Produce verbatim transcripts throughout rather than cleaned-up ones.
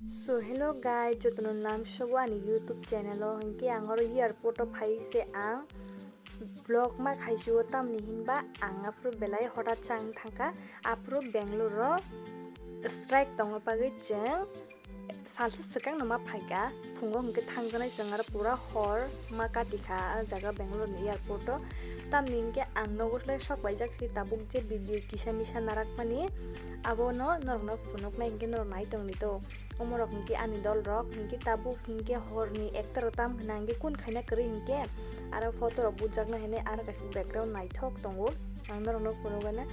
So hello guys, jotono lamsogo ani YouTube channel o. Hinkhe ang oro airport o phai se ang vlog ma khaisio, tamni hinba ang aphuru belai hota chang thangkha, aphuru Bangalore o strike tongma bagwi chwng salsa swkang no ma phaikha. Phungo hinkhe thangjaknai chwng aro pura hor ma katikha ah jaga Bangalore ni airport o. Tamni hinkhe ang nogo slai sok laijak si tabuk je video kisa misa narakmani, abono norokno phunuknai hinkhe norok nai tongdi to. Omorok hinkhe ani dol rok hinkhe tabuk hinkhe horni ekta rok tam hwna hinkhe kun khaina kwrwi hinkhe aro photo rok bujakna hinwi aro kaisa background naithok tongo. Ang norokno phunukgana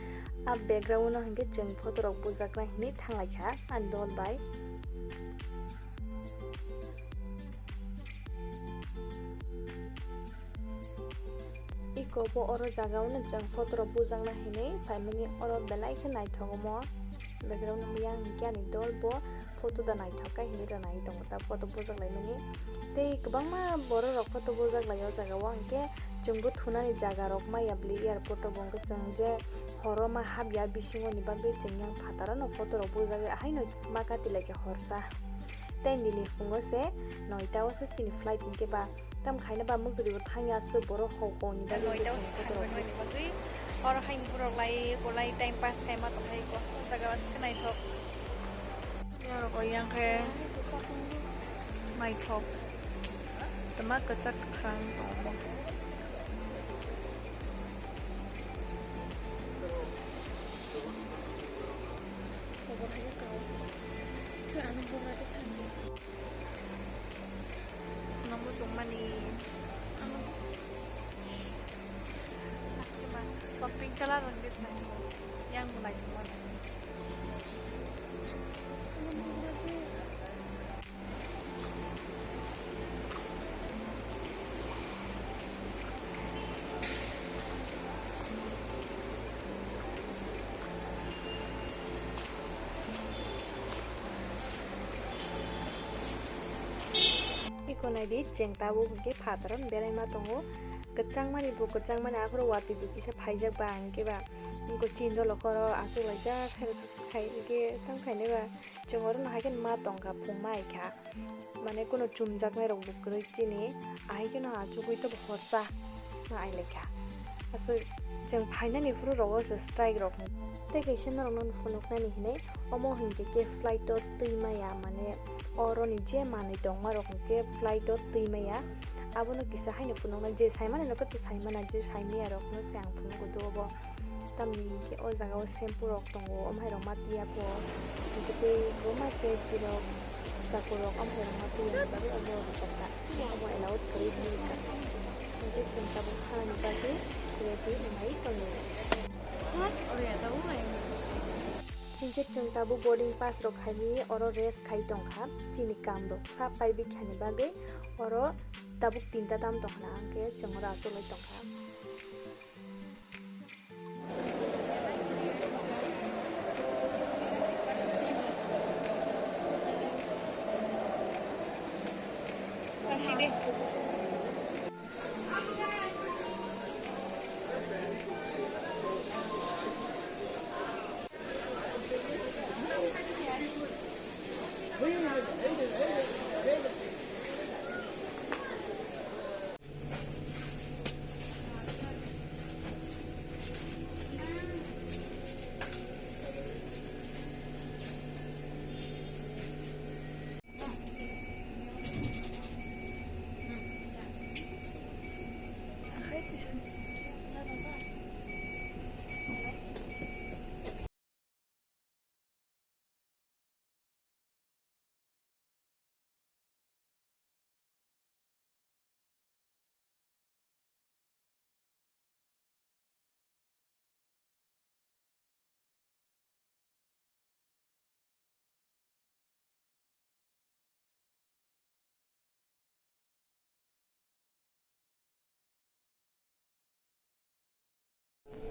a background no hinkhe chwng photo rok bujakna hinwi thanglaikha ani dol bai. Iko bo oro jaga o no chwng photo rok bujakna hinwi phaimani, oro belai khe naithok omo background no yang hinkhe ani dol bo photo da naithok kha hinwi rwnai tongo ta photo bujak laimani. Tei kwbangma borok rok photo bujak lai o jaga o, hinkhe chwngbo thunani jaga rok maya bwlwi airport o bo hinkhe chwng je horo ma hapya bisingo ni bagwi chwng yang phataro no photo rok bujagwi ahaino ma kati lai kha horsa. Tei nini phungo se noita o se chini flight hinkhe ba tam khaina ba mukduri bo thangya aswk borok hok hok ni bagwi noita o chwng se photo rok thangwi bagwi oro haini borok lai bolai time pass khaima tongkha iko o jaga o aswk naithok. Yang rok o yang khe naithok twma kwchak kwkhwrang tongo. Nang muchungmani. Pink colour rang de sa. Yang mulai chungmani. Iko naidi, chwng tabuk hinkhe phataro beraima tongo. Kwchangmani bo kwchangmani, aphuru watwi bo kisa phaijak ba hinkhe ba. Iko chini dolo khoro achuk laijak, khairo susu khai hinkhe tamo khainai ba. Chwng oro no hai khe ma tongkha, phung ma ai kha. Mane, kuno chumjaknai rok bo kwrwi chini, ahai kheno achugwi tobo horsa ma ai lai kha. Aswk chwng phainani phuru rogo se strike rok. Tei kaisa norokno phunuknani hinwi, omo hinkhe khe flight o twi maya, mane, oroni je manwi tongma rok hinkhe flight o twi maya. Abono kisa haino phunuknai, je saimani rokno tei saimana, je saimaya rokno se ang phunugo do obo. Tamni hinkhe o jaga o shampoo rok tongo, o mairok ma twiya po. Hinkhe tei kwbangma kechi rok, chakur rok, o mairok ma twiya ni bagwi omo rijak kha. Omo allowed kwrwi hinwi rijak kha. Hinkhe chwng tabuk khanani bagwi ready wngwi tongo. Hinkhe chwng tabuk boarding pass rok khainwi oro rest khai tongkha. Chini kam rok sa paibi khani bagwi oro tabuk tinta tam tongkhna, hinkhe chwng oro achugwi tongkha.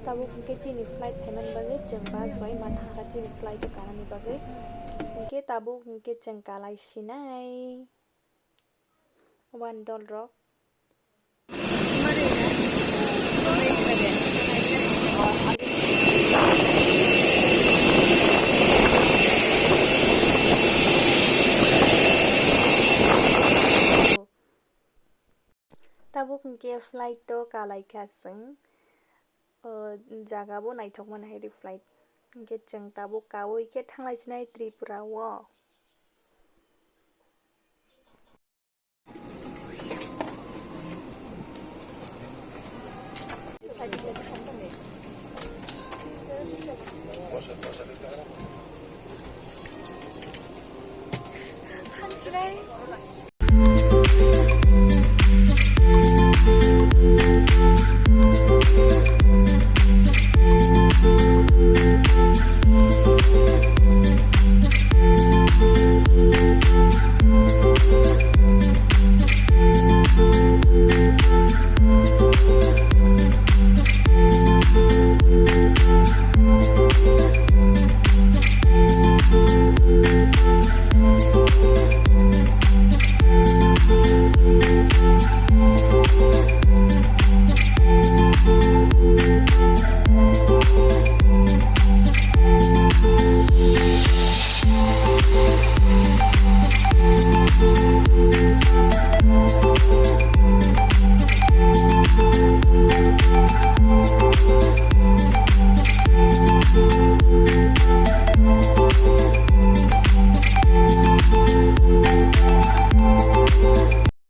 Tabuk hinkhe chini flight phaimani bagwi chwng bus bai ma thangkha chini flight o kanani bagwi. Hinkhe tabuk hinkhe chwng kalai sinai. Wani dol rok. Tabuk hwnkhe flight o kalaikha chwng. O jaga bo naithok mani hai ri flight. Hwnkhe chwng tabuk kaui khe thanglai sinai Tripura o.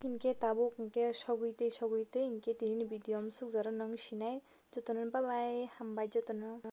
Hinkhe tabuk hinkhe sogwi tei sogwi tei hinkhe tinini video amsuk jora nang sinai. Jotono bye bye, hambai jotono.